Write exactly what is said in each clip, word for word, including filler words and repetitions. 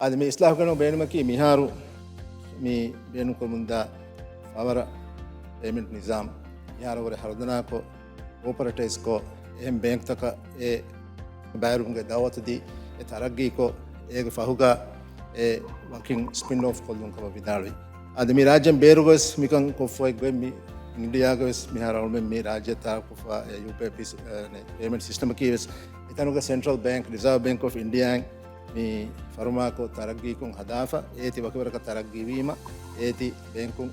އަދި މި އިސްލާހުގެ ބޭނުމަކީ މިހާރު މި ބޭނުންކުރަމުންދާ ފަވަރ ޕޭމެންޓް ނިޒާމް މިހާރު ވުރެ ހަރުދަނާކޮށް، ކޯޕަރަޓައިޒްކޮށް، އެހެން ބޭންކްތަކަށް އެ ބައިވެރިވުމުގެ ދައުވަތު ދީ، އެ ތަރައްގީކޮށް، އޭގެ ފަހުގަ އެ ވަކިން ސްޕިން އޮފް ކޮށްލުން ކަމަށް ވިދާޅުވި. އަދި މި ރާއްޖޭން ބޭރުގަވެސް މިކަން ކޮށްފައި ގޮތް މި އިންޑިއާގަވެސް މިހާރު އަޅުމެން މި ރާއްޖޭ ތައާރަފްކޮށްފަ އެ ޔޫޕީއައި ޕީސް، އެ، ޕޭމެންޓް ސިސްޓަމަކީވެސް އެތަނުގަ ސެންޓްރަލް ބޭންކް، ރިޒާވް ބޭންކް އޮފް އިންޑިއާއިން މި ފަރުމާކޮށް ތަރައްގީކޮށް ހަދާފަ، އޭތި ވަކިވަރަކަށް ތަރައްގީވީމަ، އޭތި ބޭންކުން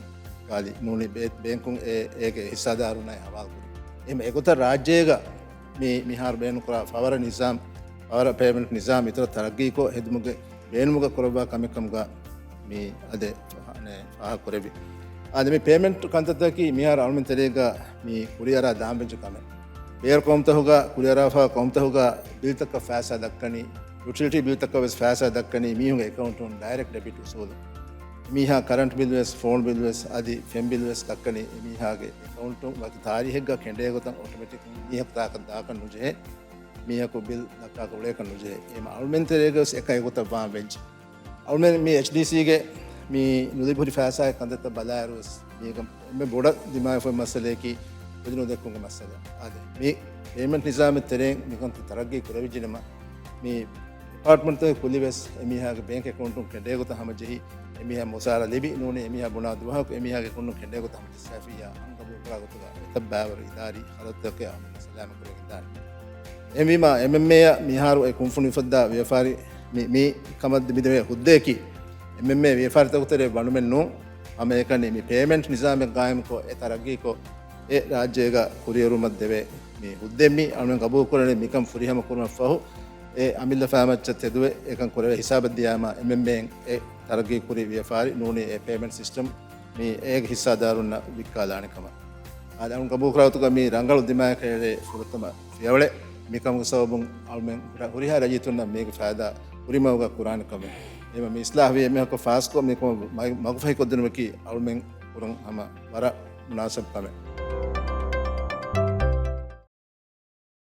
ގާލި ނޫނީ ބޭ-، ބޭންކުން އެ-، އޭގެ ހިއްސާދާރުންނާއި ހަވާލުކުރި. އެހެން އެގޮތަށް ރާއްޖޭގަ މި މިހާރު ބޭނުންކުރާ ފަވަރ ނިޒާމް، ފަވަރ ޕޭމެންޓް ނިޒާމް އިތުރަށް ތަރައްގީކޮށް ހެދުމުގެ ބޭނުމުގަ ކުރައްވާ ކަމެއް ކަމުގަ މި އަދެ ފާހަ-، ނެ، ފާހަގަކުރެއްވި. އަދި މި ޕޭމެންޓް ކަންތައްތަކަކީ މިހާރު އަޅުމެން ތެރޭގަ މި ކުރިއަރާ ދާން ބެންޗު ކަމެއް. ބޭރު ޤައުމުތަކުގަ ކުރިއަރާފާ ޤައުމުތަކުގަ ބިލްތަކަށް ފައިސާ ދައްކަނީ، ޔުޓިލިޓީ ބިލްތަކަށް ވެސް ފައިސާ ދައްކަނީ މީހުންގެ އެކައުންޓުން ޑައިރެކްޓް ޑެބިޓް އުސޫލު. މީހާ ކަރަންޓް ބިލް ވެސް، ފޯން ބިލް ވެސް، އަދި ފެން ބިލް ވެސް ދައްކަނީ މީހާގެ އެކައުންޓުން ވަކި ތާރީހެއްގަ ކެނޑޭގޮތަށް އޮޓޮމެޓިކް މީހަކު ތާކަށް ދާކަށް ނުޖެހޭ. މީހަކު ބިލް ދައްކާކަށް އުޅޭކަށް ނުޖެހޭ. އެހެން އަޅުމެން ތެރޭގަވެސް އެކަން އެގޮތަށް ވާން ވެއްޖެ. އަޅުމެން މި އެޗްޑީސީގެ މި ނުލިބިހުރި ފައިސާގެ ކަންތައްތައް ބަލާއިރުވެސް މީގަ އެންމެ ބޮޑަށް ދިމާވެފައި މައްސަލައަކީ ކުދިނުދެއްކުމުގެ މައްސަލަ. އާދެ، މި ޕޭމެންޓް ނިޒާމެއް ތެރެއިން މިކަންތައް ތަރައްގީ ކުރެވިއްޖެނަމަ، މި ޑިޕާޓްމަންޓްތަކެއް ކުލި ވެސް އެމީހާގެ ބޭންކް އެކައުންޓުން ކެނޑޭގޮތަށް ހަމަޖެހި، އެމީހާ މުސާރަ ލިބި ނޫނީ އެމީހާ ބުނާ ދުވަހަކު އެމީހާގެ އެކައުންޓުން ކެނޑޭގޮތަށް ހަމަޖެއްސާފިއްޔާ އަންގަބޫކުރާ ގޮތުގަ އެތައް ބައިވަރު އިދާރީ ހަރަދުތަކެއް އަޅުގަނޑު ސަލާމަތް ކުރެވިގެންދާނެ. އެހެންވީމާ، އެމްއެމްއޭއަށް މިހާރު އެ ކުންފުނި އުފައްދާ ވިޔަފާރި މި، މި ކަމަށް މިދެވޭ ހުއްދައަކީ، އެމްއެމްއޭ ވިޔަފާރިތަކު ތެރޭ ބަނޑުމެއް ނޫން. ހަމައެކަނި މި ޕޭމެންޓް ނިޒާމެއް ގާއިމްކޮށް، އެ ތަރައްގީކޮށް، އެ ރާއްޖޭގަ ކުރިއެރުމަށް ދެވޭ މި ހުއްދައެއް މީ. އަޅުމެން ގަބޫލުކުރަނީ މިކަން ފުރިހަމަ ކުރުމަށްފަހު، އެ އަމިއްލަ ފައިމައްޗަށް ތެދުވެ، އެކަން ކުރެވޭ ހިސާބަށް ދިޔާމާ، އެމްއެމްއޭއިން އެ ތަރައްގީ ކުރި ވިޔަފާރި ނޫނީ އެ ޕޭމެންޓް ސިސްޓަމް މި އޭގެ ހިއްސާދާރުންނަށް ވިއްކާލާނެ ކަމަށް. އާދެ، އަޅުން ގަބޫލުކުރާ ގޮތުގަ މި ރަނގަޅު ދިމާޔަކަށް އެޅޭ ފުރަތަމަ ފިޔަވަޅެއް. މިކަމުގެ ސަބަބުން އަޅުމެން ހުރި-، ހުރިހާ ރައްޔިތުންނަށް މީގެ ފައިދާ ކުރިމަގުގަ ކުރާނެ ކަމެއް. އެމަ މި އިސްލާހުވި އެންމެހަކު ފާސްކޮށް މިކަމަށް މަ-، މަގުފަހިކޮށްދިނުމަކީ އަޅުމެން ކުރަން ހަމަ ވަރަށް މުނާސަބު ކަމެއް.